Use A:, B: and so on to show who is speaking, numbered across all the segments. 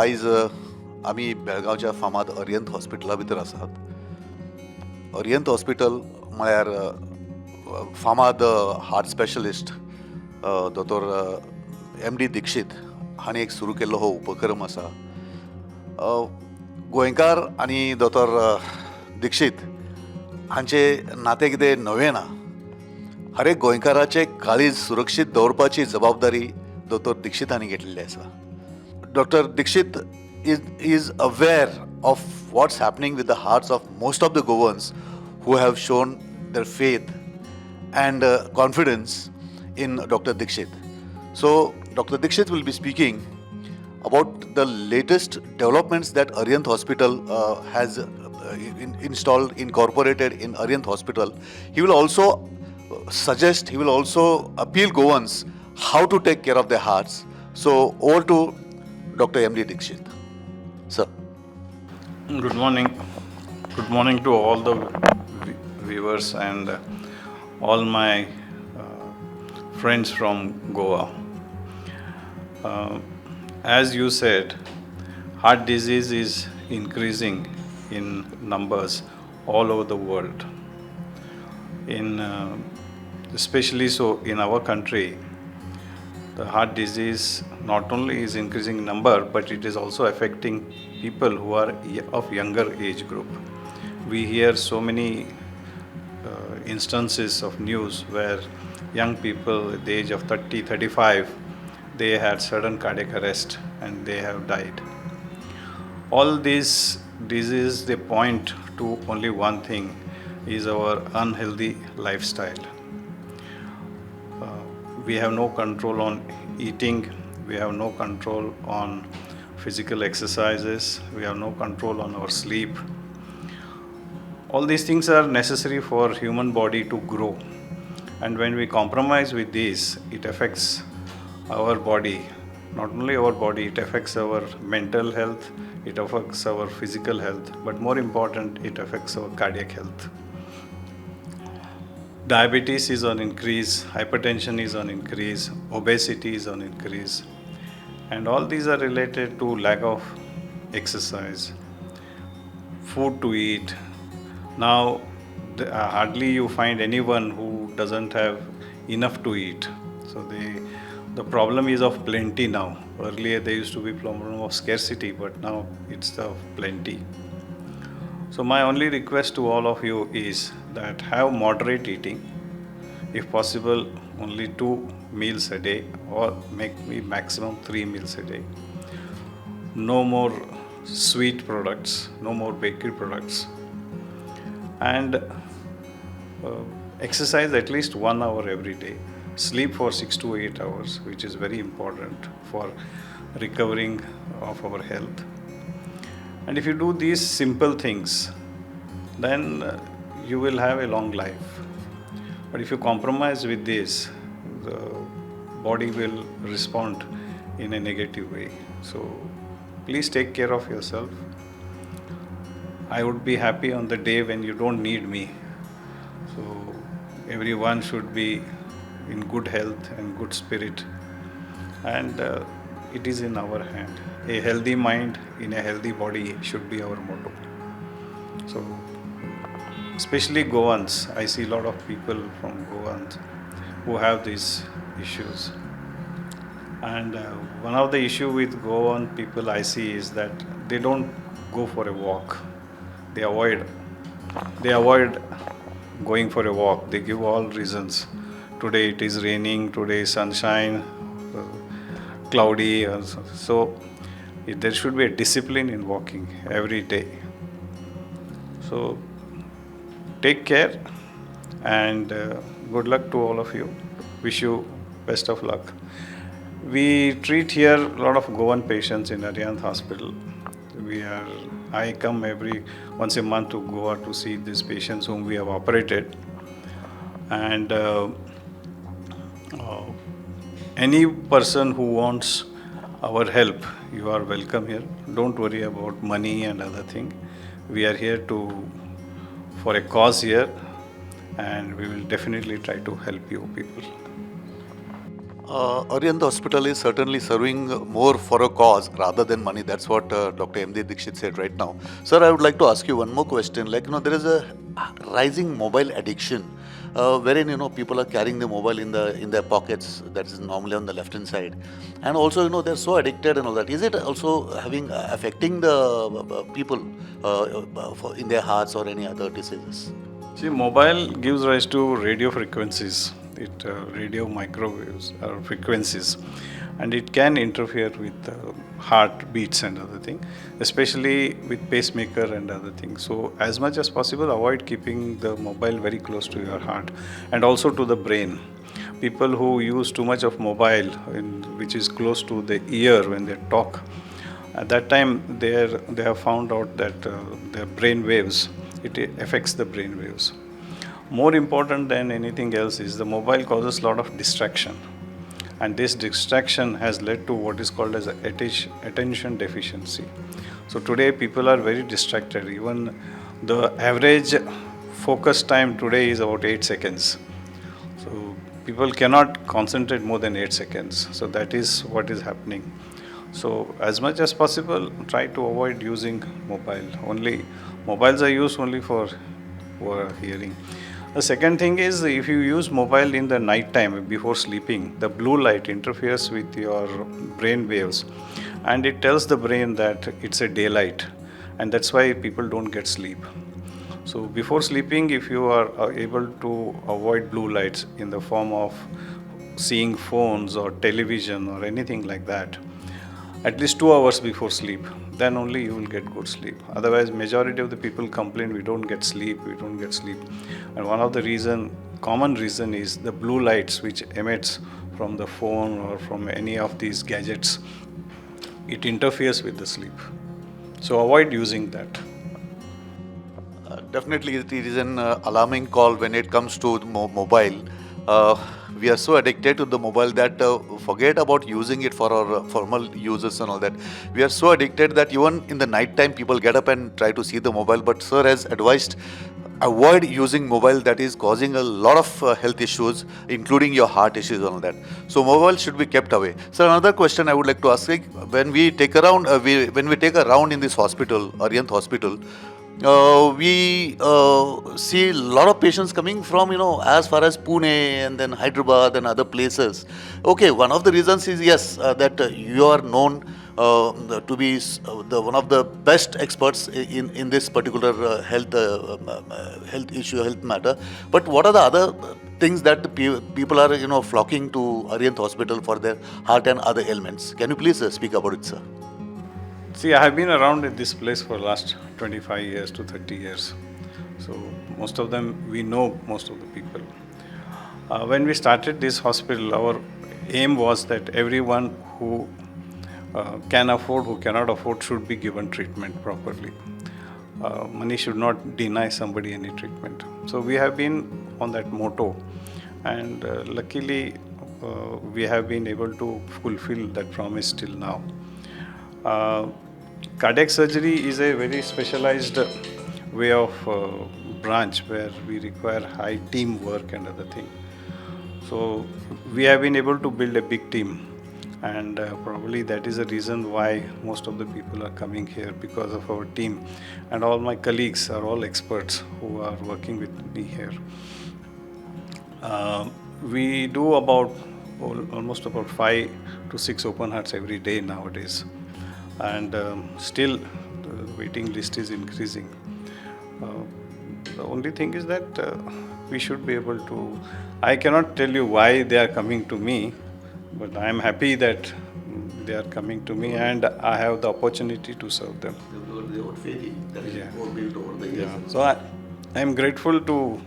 A: आयज आमी बेळगांवच्या फामाद अरिहंत हॉस्पिटला भितर आसात. अरिहंत हॉस्पिटल म्हळ्यार फामाद हार्ट स्पेशलिस्ट दोतोर एम डी दीक्षित हांणी एक सुरू केल्लो हो उपक्रम आसा. गोंयकार आनी दोतोर दीक्षित हांचे नातें कितें नवें ना. हर एक गोंयकाराचें काळीज सुरक्षीत दवरपाची जबाबदारी दोतोर दीक्षित हांणी घेतलेली आसा. Doctor Dixit is aware of what's happening with the hearts of most of the Goans who have shown their faith and confidence in Doctor Dixit. So Doctor Dixit will be speaking about the latest developments that Arihant Hospital has installed, incorporated in Arihant Hospital. He will also suggest, he will also appeal Goans how to take care of their hearts. So, over to Dr. M.D. Dixit. Sir.
B: Good morning. Good morning to all the viewers and all my friends from Goa. As you said, heart disease is increasing in numbers all over the world. In especially so in our country, the heart disease not only is increasing in number, but it is also affecting people who are of younger age group. We hear so many instances of news where young people at the age of 30, 35, they had sudden cardiac arrest and they have died. All these diseases, they point to only one thing, is our unhealthy lifestyle. We have no control on eating, we have no control on physical exercises, we have no control on our sleep. All these things are necessary for human body to grow, and when we compromise with these, it affects our body. Not only our body, it affects our mental health, it affects our physical health, but more important, it affects our cardiac health. Diabetes is on increase, hypertension is on increase, obesity is on increase, and all these are related to lack of exercise, food to eat. Now, hardly you find anyone who doesn't have enough to eat. So the problem is of plenty now. Earlier there used to be problem of scarcity, but now it's of plenty. So my only request to all of you is that have moderate eating. If possible, only 2 meals a day, or make me maximum 3 meals a day. No more sweet products, no more bakery products, and exercise at least 1 hour every day. Sleep for 6 to 8 hours, which is very important for recovering of our health. And if you do these simple things, then you will have a long life. But if you compromise with this, the body will respond in a negative way. So please take care of yourself. I would be happy on the day when you don't need me. So everyone should be in good health and good spirit. And it is in our hand. A healthy mind in a healthy body should be our motto. So, especially Goans, I see a lot of people from Goans who have these issues. And one of the issue with Goan people I see is that they don't go for a walk. They avoid going for a walk. They give all reasons. Today it is raining, today is sunshine, cloudy. So there should be a discipline in walking every day. So take care and good luck to all of you. Wish you best of luck. We treat here a lot of Goan patients in Arihant Hospital. I come every once a month to Goa to see these patients whom we have operated. And any person who wants our help, you are welcome here. Don't worry about money and other thing. We are here for a cause here, and we will definitely try to help you people.
A: Arihant Hospital is certainly serving more for a cause rather than money. That's what Dr. M.D. Dixit said right now. Sir, I would like to ask you one more question. Like, there is a rising mobile addiction, wherein, people are carrying the mobile in their pockets. That is normally on the left hand side. And also, they're so addicted and all that. Is it also having affecting the people in their hearts or any other diseases?
B: See, mobile gives rise to radio frequencies. It radio microwaves or frequencies, and it can interfere with heart beats and other thing, especially with pacemaker and other things. So as much as possible, avoid keeping the mobile very close to your heart and also to the brain. People who use too much of mobile, which is close to the ear when they talk, at that time they have found out that their brain waves, it affects the brain waves. More important than anything else is the mobile causes a lot of distraction, and this distraction has led to what is called as attention deficiency. So today people are very distracted. Even the average focus time today is about 8 seconds. So people cannot concentrate more than 8 seconds. So that is what is happening. So as much as possible, try to avoid using mobile. Only mobiles are used only for hearing. The second thing is, if you use mobile in the night time before sleeping, the blue light interferes with your brain waves, and it tells the brain that it's a daylight, and that's why people don't get sleep. So before sleeping, if you are able to avoid blue lights in the form of seeing phones or television or anything like that, at least 2 hours before sleep, then only you will get good sleep. Otherwise, majority of the people complain, we don't get sleep, we don't get sleep. And one of the common reason is the blue lights which emits from the phone or from any of these gadgets. It interferes with the sleep. So avoid using that.
A: Definitely it is an alarming call when it comes to the mobile. We are so addicted to the mobile that forget about using it for our formal uses and all that. We are so addicted that even in the night time people get up and try to see the mobile. But sir has advised, avoid using mobile. That is causing a lot of health issues, including your heart issues and all that. So mobile should be kept away. So another question I would like to ask, like, when we take a round, when we take a round in this hospital, Arihant Hospital, we see a lot of patients coming from, as far as Pune and then Hyderabad and other places. Okay, one of the reasons is, yes, that you are known to be the one of the best experts in this particular health issue, health matter. But what are the other things that the people are, flocking to Arihant Hospital for their heart and other ailments? Can you please speak about it, sir?
B: See, I have been around at this place for the last 25 years to 30 years. So most of them, we know most of the people. When we started this hospital, our aim was that everyone who can afford, who cannot afford, should be given treatment properly. Money should not deny somebody any treatment. So we have been on that motto, and luckily we have been able to fulfill that promise till now. Cardiac surgery is a very specialized way of branch where we require high teamwork and other thing. So we have been able to build a big team, and probably that is the reason why most of the people are coming here, because of our team, and all my colleagues are all experts who are working with me here. We do almost about 5 to 6 open hearts every day nowadays, and still the waiting list is increasing. The only thing is that we should be able to, I cannot tell you why they are coming to me, but I am happy that they are coming to me and I have the opportunity to serve them.
A: They were failing. That is more built over the years.
B: So I am grateful to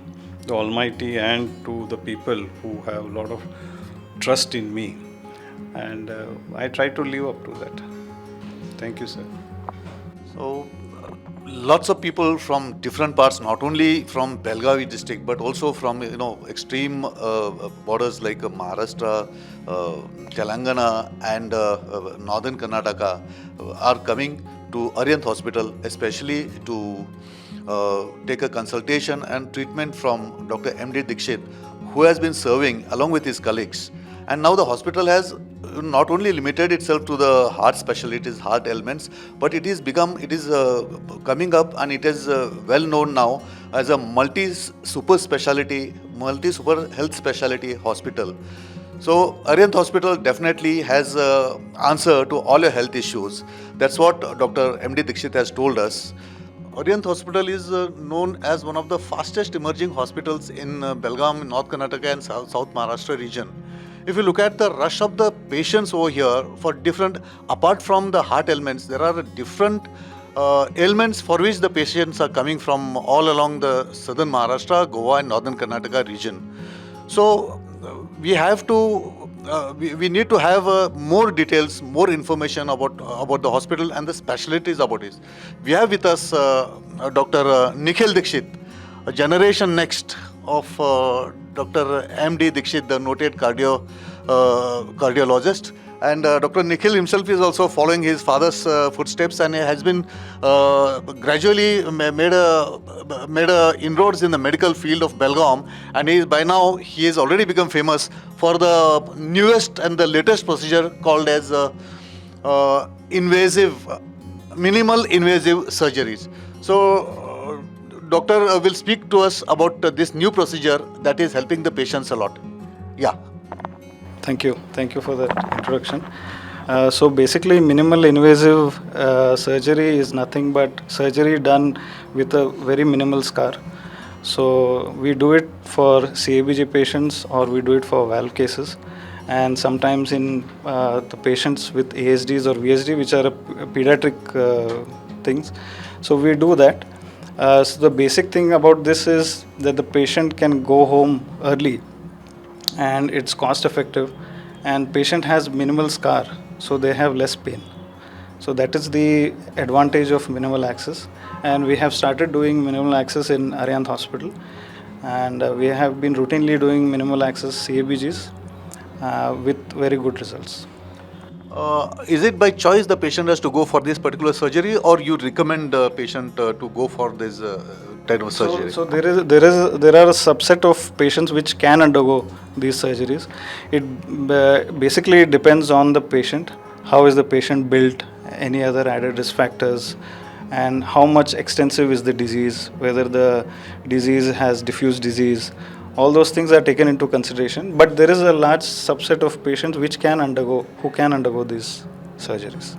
B: the Almighty and to the people who have a lot of trust in me, and I try to live up to that. Thank you, sir.
A: So, lots of people from different parts, not only from Belgavi district, but also from, extreme borders like Maharashtra, Telangana and northern Karnataka are coming to Arihant Hospital, especially to take a consultation and treatment from Dr. M.D. Dixit, who has been serving along with his colleagues And now the hospital has not only limited itself to the heart specialties, heart ailments, but it is coming up, and it is well known now as a multi super speciality, multi super health speciality hospital. So Arihant Hospital definitely has an answer to all your health issues. That's what Dr. M.D. Dixit has told us. Arihant Hospital is known as one of the fastest emerging hospitals in Belgaum, North Karnataka and South Maharashtra region. If you look at the rush of the patients over here for different, apart from the heart ailments, there are different ailments for which the patients are coming from all along the southern Maharashtra, Goa and northern Karnataka region. So we have to, we need to have more details, more information about the hospital and the specialties about it. We have with us Dr. Nikhil Dixit, a generation next of Dr. M.D. Dixit, the noted cardiologist. And Dr. Nikhil himself is also following his father's footsteps, and he has been gradually made a inroads in the medical field of Belgaum, and he is, by now he has already become famous for the newest and the latest procedure called as minimal invasive surgeries. So doctor will speak to us about this new procedure that is helping the patients a lot. Yeah.
B: Thank you. Thank you for that introduction. So basically, minimal invasive surgery is nothing but surgery done with a very minimal scar. So we do it for CABG patients, or we do it for valve cases, and sometimes in the patients with ASDs or VSD, which are a pediatric things. So we do that. So the basic thing about this is that the patient can go home early, and it's cost effective, and patient has minimal scar, so they have less pain. So that is the advantage of minimal access, and we have started doing minimal access in Arihant Hospital, and we have been routinely doing minimal access CABGs with very good results.
A: Is it by choice the patient has to go for this particular surgery, or you recommend the patient to go for this type of surgery?
B: So there are a subset of patients which can undergo these surgeries. It basically depends on the patient, how is the patient built, any other added risk factors, and how much extensive is the disease, whether the disease has diffuse disease. All those things are taken into consideration, but there is a large subset of patients which can undergo, who can undergo these surgeries.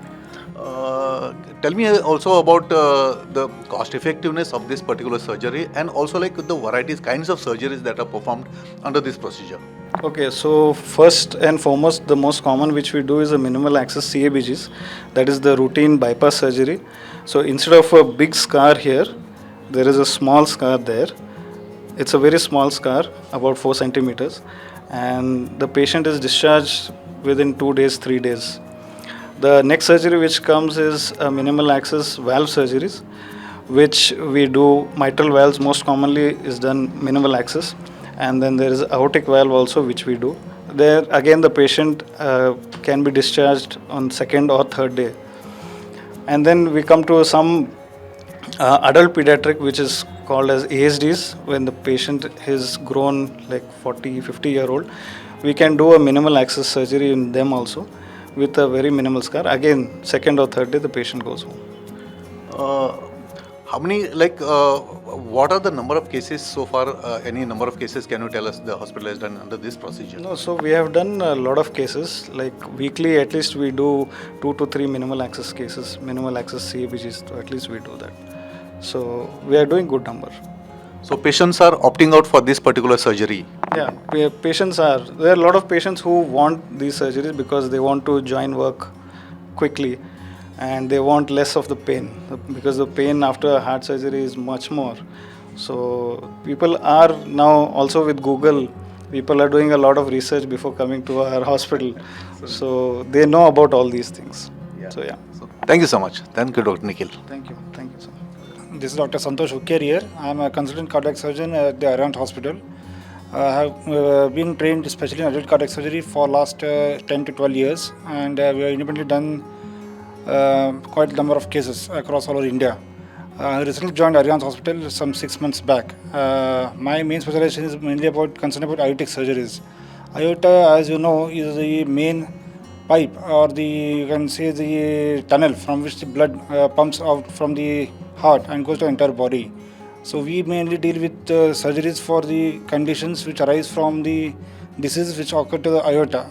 A: Tell me also about the cost effectiveness of this particular surgery, and also like the varieties, kinds of surgeries that are performed under this procedure.
B: Okay, so first and foremost, the most common which we do is a minimal access CABGs, that is the routine bypass surgery. So instead of a big scar here, there is a small scar there. It's a very small scar, about 4 centimeters, and the patient is discharged within 2 days, 3 days. The next surgery which comes is a minimal access valve surgeries, which we do. Mitral valves most commonly is done minimal access, and then there is aortic valve also which we do. There again the patient can be discharged on second or third day. And then we come to some adult pediatric, which is called as ASDs, when the patient is grown like 40, 50 year old. We can do a minimal access surgery in them also with a very minimal scar. Again, second or third day the patient goes home.
A: How many, like, what are the number of cases so far? Any number of cases can you tell us the hospital has done under this procedure?
B: No, so we have done a lot of cases, like weekly at least we do 2 to 3 minimal access cases, minimal access CABGs, so at least we do that. So we are doing good number.
A: So patients are opting out for this particular surgery?
B: Yeah, patients are. There are a lot of patients who want these surgeries because they want to join work quickly and they want less of the pain, because the pain after heart surgery is much more. So people are now also with Google, people are doing a lot of research before coming to our hospital. So they know about all these things.
A: Yeah.
B: So yeah.
A: So, thank you so much. Thank you, Dr. Nikhil.
B: Thank you. Thank you so much.
C: This is Dr. Santosh Hukkeri here. I am a consultant cardiac surgeon at the Arihant Hospital. I have been trained especially in adult cardiac surgery for last 10 to 12 years, and we have independently done quite a number of cases across all over India. I recently joined Arihant Hospital some 6 months back. My main specialization is mainly about concerned about aortic surgeries. Aorta, as you know, is the main pipe, or the, you can say, the tunnel from which the blood pumps out from the heart and goes to the entire body. So we mainly deal with surgeries for the conditions which arise from the diseases which occur to the aorta,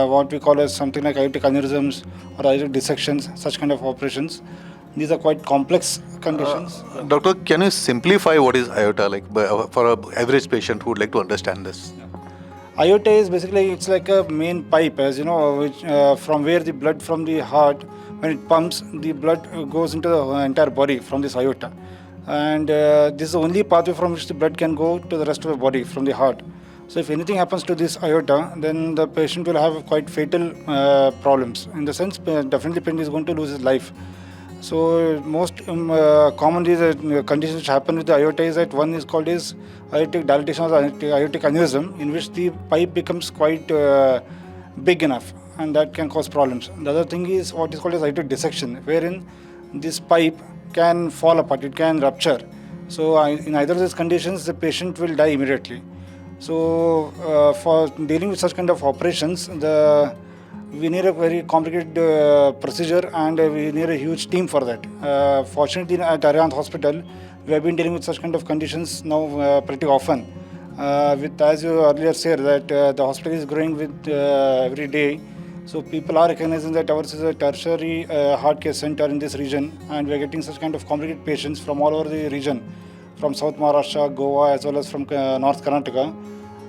C: what we call as something like aortic aneurysms or aortic dissections, such kind of operations. These are quite complex conditions.
A: Doctor, can you simplify what is aorta, like for an average patient who would like to understand this?
C: Aorta is basically, it's like a main pipe, as you know, which, from where the blood from the heart, when it pumps, the blood goes into the entire body from this aorta. And this is the only pathway from which the blood can go to the rest of the body from the heart. So if anything happens to this aorta, then the patient will have quite fatal problems. In the sense, definitely patient is going to lose his life. So most commonly the conditions which happen with the aorta is that one is called is aortic dilatation or aortic aneurysm, in which the pipe becomes quite big enough, and that can cause problems. The other thing is what is called as aortic dissection, wherein this pipe can fall apart, it can rupture. So in either of these conditions, the patient will die immediately. So for dealing with such kind of operations, we need a very complicated procedure, and we need a huge team for that. Fortunately, at Arihant Hospital, we have been dealing with such kind of conditions now pretty often. With, as you earlier said, that the hospital is growing with every day. So people are recognizing that ours is a tertiary heart care center in this region, and we are getting such kind of complicated patients from all over the region, from South Maharashtra, Goa, as well as from North Karnataka.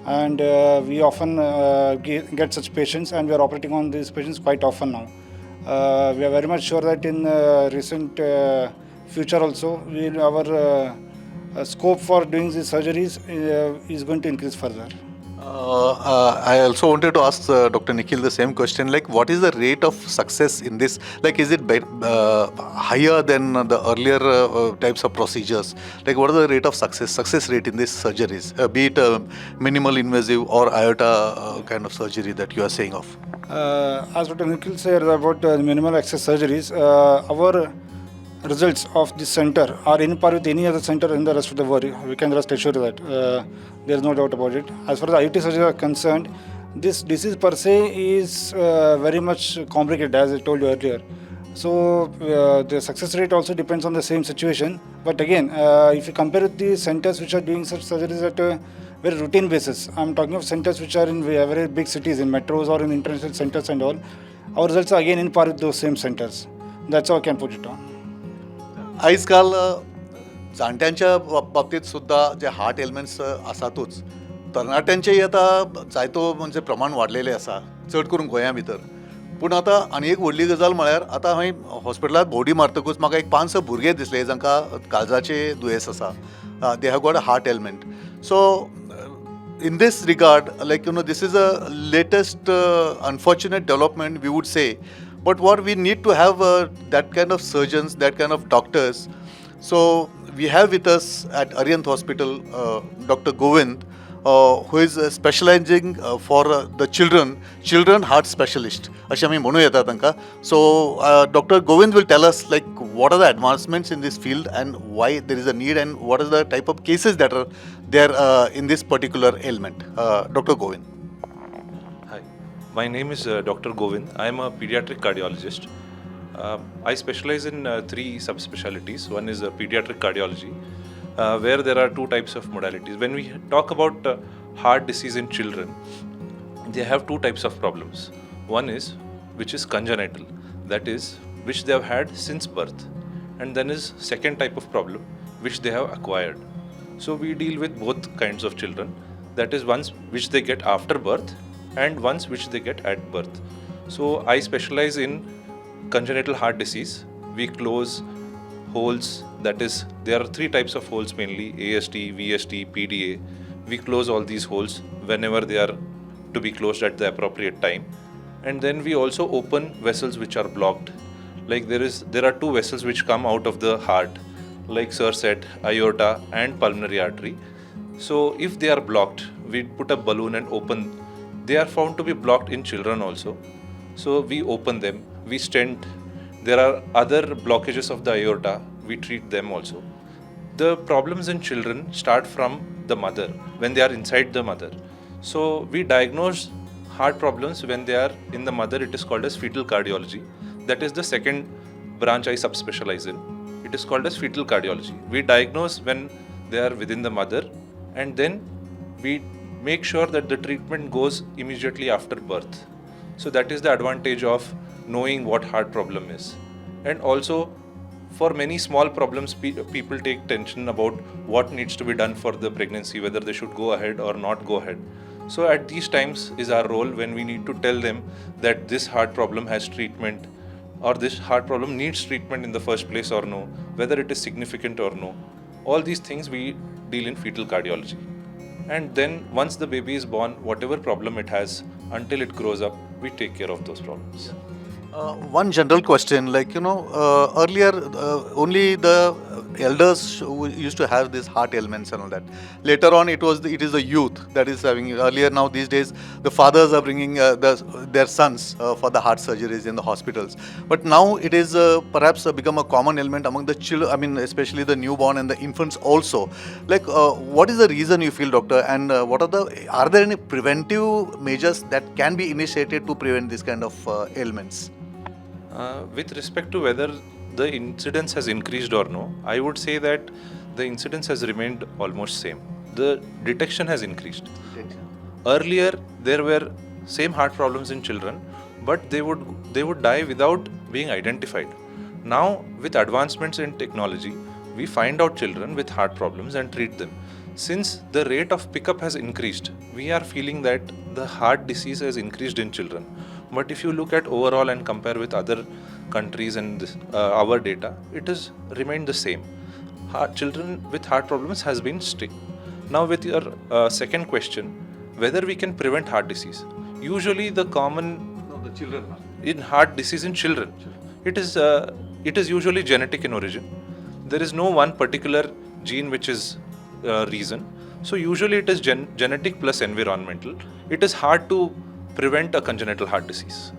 C: And we often get such patients, and we are operating on these patients quite often now. We are very much sure that in recent future also, our scope for doing these surgeries is going to increase further.
A: I also wanted to ask Dr. Nikhil the same question, like what is the rate of success in this? Like, is it higher than the earlier types of procedures? Like, what is the rate of success rate in these surgeries, be it minimal invasive or aorta kind of surgery that you are saying of?
C: As Dr. Nikhil said about minimal access surgeries, our results of this center are in par with any other center in the rest of the world. We can rest assured that there is no doubt about it. As far as the aortic surgery are concerned, this disease per se is very much complicated, as I told you earlier. So the success rate also depends on the same situation. But again, if you compare with the centers which are doing such surgeries at a very routine basis, I'm talking of centers which are in very big cities, in metros or in international centers and all, our results are again in par with those same centers. That's how I can put it on.
A: आयज काल जाणट्यांच्या बाबतीत सुद्दां जे heart elements आसातूच, तरणाट्यांचेय आतां जायतो म्हणजे प्रमाण वाडलेलें आसा, चड करून गोंया भितर. पूण आतां आनी एक व्हडली गजाल म्हळ्यार आतां हांवें हॉस्पिटलांत भोंवडी मारतकूच म्हाका एक पांच स भुरगे दिसले जांकां काळजाचें दुयेंस आसा. They have got a heart ailment. So in this regard, like, this is a latest unfortunate development, we would say, but what we need to have that kind of surgeons, that kind of doctors. So we have with us at Arihant Hospital Dr. Govind, who is specializing for the children heart specialist, अशें आमी म्हणूं येता तांकां. So Dr. Govind will tell us like what are the advancements in this field and why there is a need and what is the type of cases that are there in this particular ailment. Dr. Govind.
D: Hi, my name is Dr. Govind. I am a pediatric cardiologist. I specialize in three subspecialties. One is pediatric cardiology, where there are two types of modalities. When we talk about heart disease in children, they have two types of problems. One is which is congenital, that is which they have had since birth, and then is second type of problem which they have acquired. So we deal with both kinds of children, that is ones which they get after birth and ones which they get at birth. So I specialize in congenital heart disease. We close holes, that is there are three types of holes mainly, ASD, VSD, PDA. We close all these holes whenever they are to be closed at the appropriate time. And then we also open vessels which are blocked. Like there are two vessels which come out of the heart, like sir said, aorta and pulmonary artery. So if they are blocked, we put a balloon and open. They are found to be blocked in children also. So we open them, we stent. There are other blockages of the aorta, we treat them also. The problems in children start from the mother, when they are inside the mother. So we diagnose heart problems when they are in the mother. It is called as fetal cardiology. That is the second branch I subspecialize in. It is called as fetal cardiology. We diagnose when they are within the mother, and then we make sure that the treatment goes immediately after birth. So that is the advantage of knowing what heart problem is. And also, for many small problems, people take tension about what needs to be done for the pregnancy, whether they should go ahead or not go ahead. So at these times is our role when we need to tell them that this heart problem has treatment, or this heart problem needs treatment in the first place or no, whether it is significant or no. All these things we deal in fetal cardiology. And then once the baby is born, whatever problem it has, until it grows up, we take care of those problems.
A: One general question, like, earlier only the elders who used to have these heart ailments and all that. Later on, it is the youth that is having. Earlier now these days, the fathers are bringing their sons for the heart surgeries in the hospitals. But now it is perhaps become a common ailment among the children. I mean, especially the newborn and the infants also. Like, what is the reason you feel, doctor? And are there any preventive measures that can be initiated to prevent this kind of ailments?
D: With respect to whether the incidence has increased or no, I would say that the incidence has remained almost same. The detection has increased. Earlier, there were same heart problems in children, but they would die without being identified. Now, with advancements in technology, we find out children with heart problems and treat them. Since the rate of pickup has increased, we are feeling that the heart disease has increased in children. But if you look at overall and compare with other countries and our data, it has remained the same. Children with heart problems has been strict. Now, with your second question, whether we can prevent heart disease. Usually, the common
A: No, the children.
D: In heart disease in children, it is usually genetic in origin. There is no one particular gene which is reason. So usually it is genetic plus environmental. It is hard to prevent a congenital heart disease.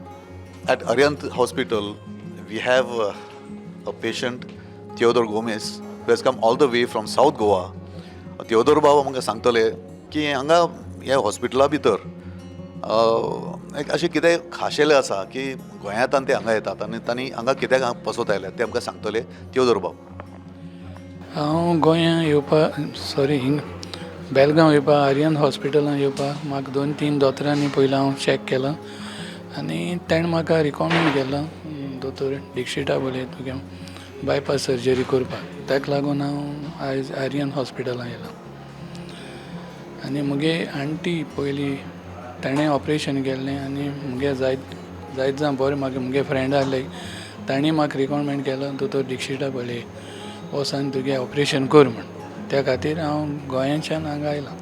A: At Arihant Hospital, we have a patient, Theodore Gomez, who has come all the way from South Goa. Theodore बाब आमकां सांगतले की हांगा ह्या हॉस्पिटला भितर एक अशें कितें खाशेलें आसा की गोंयांतल्यान ते हांगा येतात आनी तांणी हांगा कित्याक पसत आयल्यात ते आमकां सांगतले. थियोदोर बाब.
E: हांव गोंयां येवपा, सॉरी, हिंग बेलगांव येवपा, आर्यन हॉस्पिटलान येवपाक म्हाका दोन तीन दोतोरांनी पयलीं हांव चॅक केलां आनी तेणें म्हाका रिकॉमेंड केलां दोतोर डिक्षिता बोले तुगे बायपास सर्जरी करपाक. ताका लागून हांव आयज आर्यन हॉस्पिटलान येयलां. आनी मुगे आण्टी पयलीं ताणें ऑपरेशन केल्लें आनी मुगे जायत जायत जाण बरें म्हाका मुगे फ्रेंड आहले, तांणी म्हाका रिकॉमेंड केलां दोतोर डिक्षिता बोले वोसोन तुगे ऑपरेशन कर म्हूण. त्या खातीर हांव गोंयांच्यान हांगा आयलां.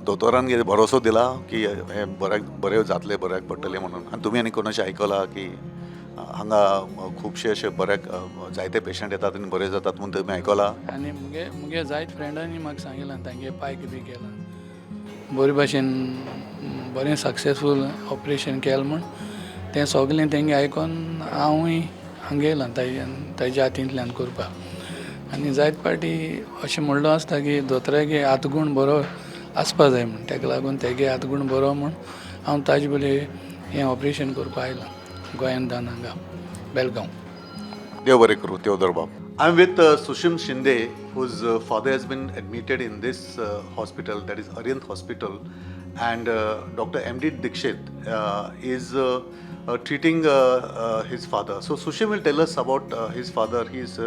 A: दोतोरान कितें भरोसो दिला की हें बऱ्याक बरें जातलें, बऱ्याक पडटलें म्हणून? आनी तुमी आनी कोणाचें आयकलां की हांगा खुबशे अशे बऱ्याक जायते पेशंट येतात आनी बरे जातात म्हूण तुमी आयकलां?
E: आनी मुगे जायत फ्रेंडांनी म्हाका सांगिलां तांगे पायक बी केलां, बरे भाशेन बरें सक्सेसफूल ऑपरेशन केलें म्हूण. तें सगलें तेंगे आयकोन हांवूय हांगा येयलां ताज्या हातींतल्यान करपाक. आनी जायत पाटी अशें म्हणलो आसता की दोतोरागे हातगूण बरो आसपा जाय म्हूण. ताका लागून तेगे हातगूण बरो म्हूण हांव ताजे बले हें ऑपरेशन करपाक आयलां गोंयांत हांगा बेलगांव.
A: देव बरें करूं थियोदोर बाब. I am with Sushim Shinde, whose father has been admitted in this hospital, that is Arihant Hospital, and Dr. M.D. Dikshit is treating his father. So Sushim will tell us about his father, his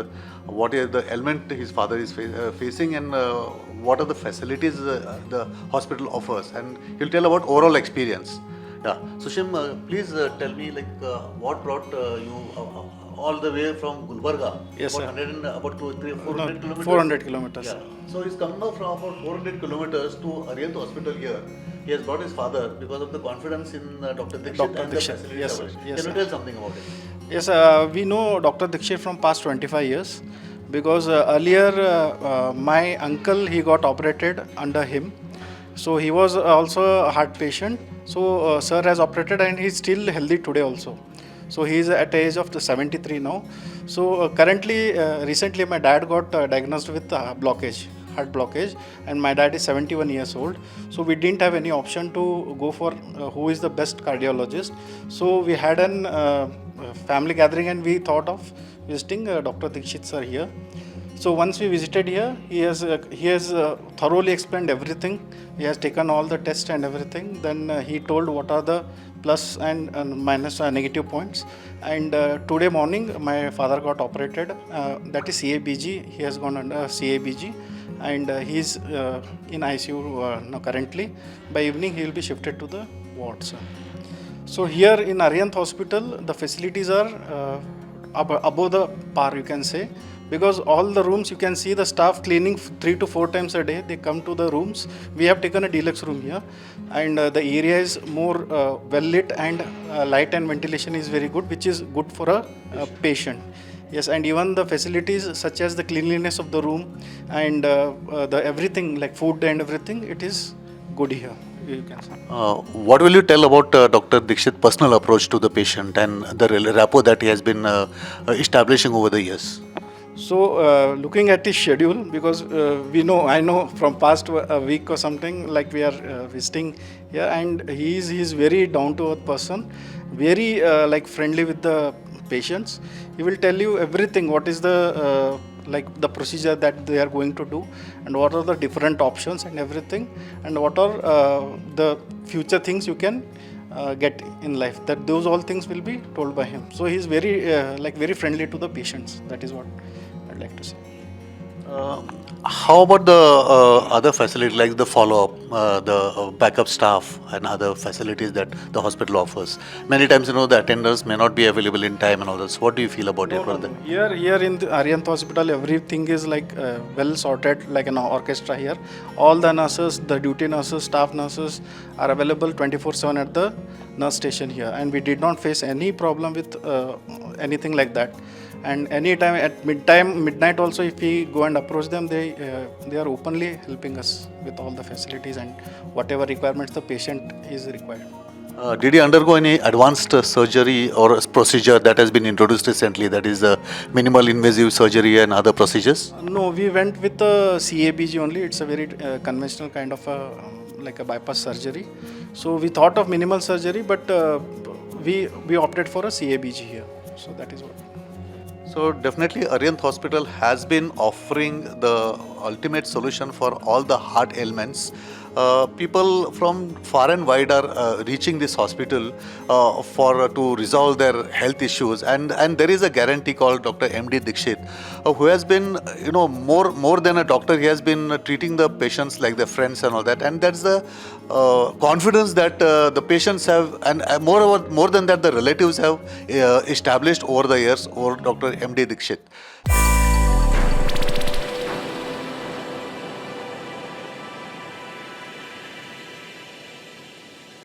A: what is the ailment his father is facing, and what are the facilities the hospital offers, and he'll tell about overall experience. Yeah, Sushim, please tell me, like, what brought you all the way from Gulbarga?
B: Yes,
A: about
B: sir.
A: 100 and about 2, 3, 400
B: No,
A: kilometers.
B: 400 kilometers.
A: Yeah. So he's come now from about 400 kilometers to Arihant Hospital here. He has brought his father because of the confidence in Dr. Dikshit
B: Dr.
A: and
B: Dikshit,
A: the facilities
B: yes, sir.
A: available.
B: Yes,
A: Can you
B: sir.
A: tell something about it?
B: Yes, we know Dr. Dikshit from past 25 years because earlier my uncle, he got operated under him. So he was also a heart patient. So sir has operated and he's still healthy today also. So he is at age of the 73 now. So currently, recently my dad got diagnosed with blockage.
F: heart blockage, and my dad is 71 years old. So we didn't have any option to go for who is the best cardiologist. So we had an family gathering and we thought of visiting Dr. Dixit sir here. So once we visited here, he has thoroughly explained everything. He has taken all the tests and everything. Then he told what are the plus and minus negative points. And today morning, my father got operated. That is CABG. He has gone under CABG, and he is in ICU now currently. By evening, he will be shifted to the wards. So here in Arihant Hospital, the facilities are above the par, you can say, because all the rooms you can see the staff cleaning 3 to 4 times a day. They come to the rooms. We have taken a deluxe room here, and the area is more well lit and light and ventilation is very good, which is good for a patient. Yes, and even the facilities such as the cleanliness of the room and the everything like food and everything, it is good here, you can say.
A: What will you tell about Dr. Dixit's personal approach to the patient and the rapport that he has been establishing over the years?
F: So, looking at his schedule, because we know, I know from past a week or something, like we are visiting here, and he is very down to earth person, very like friendly with the patients. He will tell you everything, what is the like the procedure that they are going to do, and what are the different options and everything, and what are the future things you can get in life. That those all things will be told by him. So he is very like very friendly to the patients. That is what I'd like to say.
A: How about the other facility like the follow-up, the backup staff and other facilities that the hospital offers? Many times, the attenders may not be available in time and all this. What do you feel about it?
F: No, no. Here in the Arihant Hospital, everything is like well sorted, like an orchestra here. All the nurses, the duty nurses, staff nurses are available 24/7 at the nurse station here, and we did not face any problem with anything like that. And anytime at midnight also, if we go and approach them, they are openly helping us with all the facilities and whatever requirements the patient is required.
A: Did you undergo any advanced surgery or procedure that has been introduced recently? That is minimal invasive surgery and other procedures?
F: No, we went with the CABG only. It's a very conventional kind of a, like a bypass surgery. So we thought of minimal surgery, but we opted for a CABG here. So that is what.
A: So definitely Arihant Hospital has been offering the ultimate solution for all the heart ailments. People from far and wide are reaching this hospital for to resolve their health issues, and there is a guarantee called Dr. M.D. Dixit, who has been more than a doctor. He has been treating the patients like their friends and all that, and that's the confidence that the patients have, and moreover, more than that, the relatives have established over the years over Dr. M.D. Dixit.